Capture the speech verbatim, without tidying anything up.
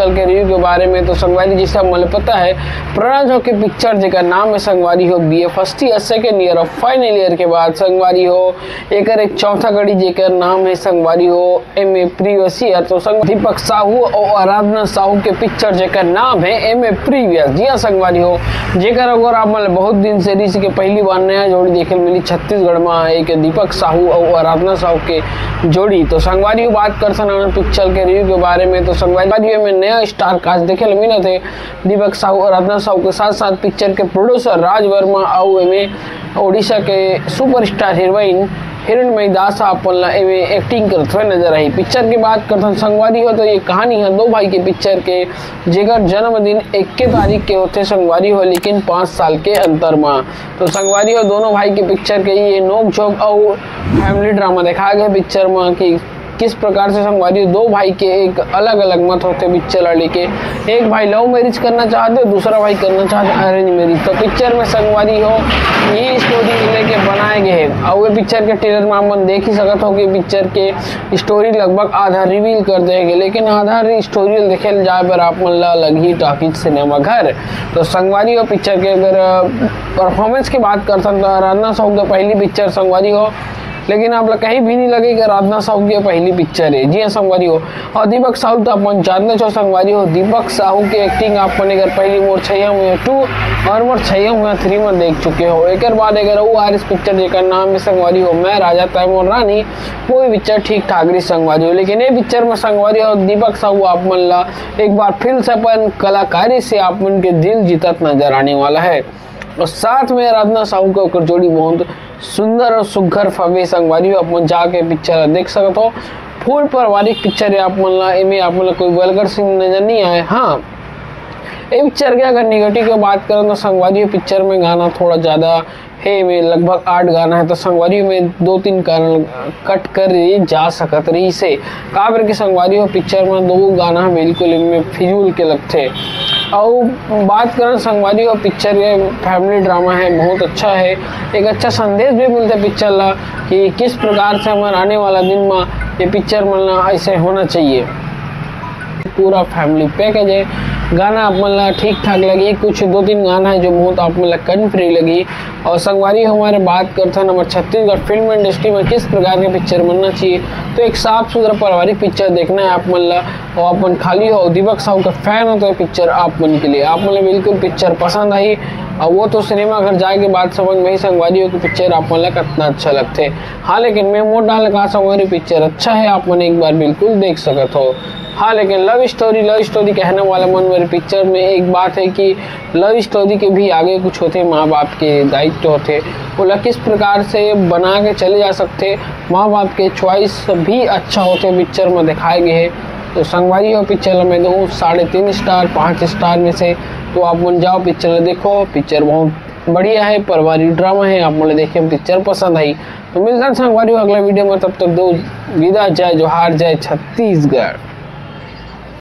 चल के रिव्यू के बारे में, तो संगवारी, जैसे आप मन ल पता है, प्रणव झा के पिक्चर जेकर नाम है संगवारी हो बी ए फर्स्ट ईयर, सेकेंड ईयर और फाइनल ईयर के बाद संगवारी हो एकर एक चौथा कड़ी जेकर नाम है संगवारी हो एम ए प्रीवियस ईयर। तो संग दीपक साहू और आराधना साहू के पिक्चर जेकर नाम है एम ए प्रीवियस। जी हाँ संगवारी हो, जेकर अगर आप मन ल बहुत दिन से रिस के पहली बार नया जोड़ी देखे ल मिली छत्तीसगढ़ में एक दीपक साहू और आराधना साहू के जोड़ी। तो संगवारी हो, बात करथन हमन पिक्चर के रिव्यू के बारे में, तो संगवारी हो, एमे नया स्टार कास्ट देखे ल मिलत हे दीपक साहू और आराधना साहू के साथ साथ पिक्चर के प्रोड्यूसर राज वर्मा अउ एमे ओडिशा के सुपरस्टार हीरोइन हिरणमयी दास ह अपन ला एमे एक्टिंग करत हुए नजर आई। पिक्चर के बात करथन संगवारी हो, तो ये कहानी है दो भाई के पिक्चर के, जेकर जन्मदिन इक्कीस तारीख के होथे संगवारी हो, लेकिन पाँच साल के अंतर में। तो संगवारी हो, दोनों भाई के पिक्चर के ये नोक झोंक अउ फैमिली ड्रामा देखा गया पिक्चर में कि किस प्रकार से संगवारी हो दो भाई के एक अलग अलग मत होथे पिक्चर ला लेके। एक भाई लव मैरिज करना चाहते हो, दूसरा भाई करना चाहते अरेंज मैरिज। तो पिक्चर में संगवारी हो ये स्टोरी लेके बनाए गए हैं। और वे पिक्चर के ट्रेलर में आप मन देख ही सकत हो कि पिक्चर के स्टोरी लगभग आधा रिवील कर देंगे, लेकिन आधा स्टोरी देखे जाए पर आप मन ला लगही टॉकीज सिनेमा घर। तो संगवारी हो पिक्चर के अगर परफॉर्मेंस की बात करथन तो आराधना साहू के पहली पिक्चर संगवारी हो, लेकिन आप ला कहीं भी नहीं लगे कि आराधना साहू की पहली पिक्चर है। जी हाँ संगवारी हो, और दीपक साहू तो अपन जानते हो संगवारी हो, दीपक साहू की एक्टिंग आप मन अगर पहली मोर छैया हुए टू और मोर छैया हुए थ्री में देख चुके हो। एक बाद अगर वो आर इस पिक्चर जेकर नाम है संगवारी हो मैं राजा तय मोर रानी, वो भी पिक्चर ठीक ठाक रही संगवारी हो, लेकिन ये पिक्चर में संगवारी हो दीपक साहू आप मन ला एक बार फिर से अपन कलाकारी से आप मन के दिल जीतत नजर आने वाला है। और साथ में आराधना साहू के ओकर जोड़ी बहुत सुंदर और सुघर फवे संगवारी हो, आप मन जाके पिक्चर ला देख सकत हो। फुल पारिवारिक पिक्चर है, आप मन ला एमे आप मन ला कोई वल्गर सीन नजर नहीं आए। हाँ, ये पिक्चर के अगर निगेटिव की बात करें तो संगवारी हो पिक्चर में गाना थोड़ा ज़्यादा है, में लगभग आठ गाना है, तो संगवारी में दो तीन कारण कट कर रही जा सकत रही से काबर के संगवारी हो पिक्चर में दो गाना बिल्कुल इनमें फिजूल के लगथे। और बात करन संगवारी हो पिक्चर के फैमिली ड्रामा है, बहुत अच्छा है, एक अच्छा संदेश भी मिलता है पिक्चर ला कि किस प्रकार से हमारे आने वाला दिन में ये पिक्चर मिलना ऐसे होना चाहिए। पूरा फैमिली पैकेज है। गाना आप मन ला ठीक ठाक लगी, कुछ दो तीन गाना है जो बहुत आप मन ला कंट्री लगी। और संगवारी हमारे बात करथन हमारे छत्तीसगढ़ फिल्म इंडस्ट्री में किस प्रकार के पिक्चर बनना चाहिए, तो एक साफ सुथरा पारिवारिक पिक्चर देखना है आप मन ला। और अपन खाली हो दीपक साहू का फैन हो तो ये पिक्चर आप मन के लिए, आप मन ला बिल्कुल पिक्चर पसंद आई। और वो तो सिनेमा घर जाए के बाद समझ में ही संगवारी हो कि पिक्चर आप मन ला कितना अच्छा लगते। हाँ, लेकिन मैं मोट डाल का संगवारी पिक्चर अच्छा है, आप मन एक बार बिल्कुल देख सकत हो। हाँ, लेकिन लव स्टोरी, लव स्टोरी कहने वाला मन मेरे पिक्चर में एक बात है कि लव स्टोरी के भी आगे कुछ होते, माँ बाप के दायित्व होते, ओला किस प्रकार से बना के चले जा सकते, माँ बाप के चॉइस भी अच्छा होते पिक्चर में दिखाए गए हैं। तो संगवारी हो पिक्चर में दो साढ़े तीन स्टार पाँच स्टार में से। तो आप मन जाओ पिक्चर देखो, पिक्चर बहुत बढ़िया है, पारिवारिक ड्रामा है, आप मन देखे पिक्चर पसंद आई। तो मिलता है संगवारी हो अगला वीडियो में, तब तक दो विदा, जय जोहार, जय छत्तीसगढ़।